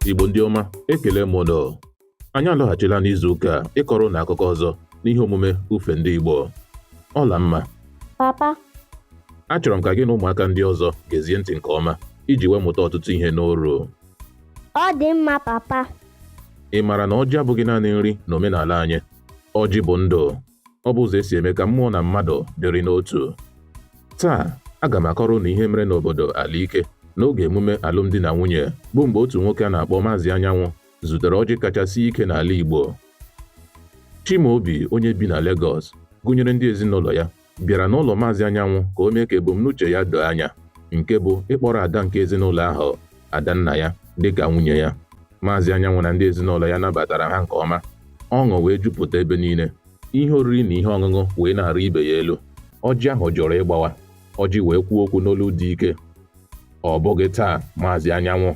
Igbo ndị ọma, ekele m unu. Anyị alọghachila n'izu ụka a ịkọrọ unu akụkọ ọzọ n'ihe omume Ufe Ndị Igbo. Ọlamma. Papa. Achọrọ m ka gị na ụmụaka ndị ọzọ gezie ntị nke ọma iji wee mụta ọtụtụ ihe n'oru. Ọ dị mma, papa. Ị maara na ọjị abụghị naanị nri na omenala anyị? Ọjị bụ ndụ. Ọ bụ ụzọ esi eme ka mmụọ na mmadụ dịrị n'otu. Taa, aga m akọrọ unu ihe mere n'obodo Alaike n'oge emume alụmdi na nwunye bụ mgbe otu nwoke a na-akpọ Maazị Anyanwụ zutere ọjị kacha sie ike n'ala Igbo. Chimaobi onye bi na Legọs gụnyere ndị ezinụlọ ya bịara n'ụlọ Maazị Anyanwụ ka o mee ka ebumnuche ya doo anya nke bụ ịkpọrọ ada nke ezinụlọ ahụ ada nna ya dịka nwunye ya. Maazị Anyanwụ na ndị ezinụlọ ya nabatara ha nke ọma. Ọṅụ wee jupụta ebe niile. Ihe oriri na ihe ọṅụṅụ wee na-arị ibe ya elu. Ọjị ahụ jụrụ ịgbawa. Ọjị wee kwuo okwu n'olu dị ike. Ọ bụghị taa, Maazị Anyanwụ.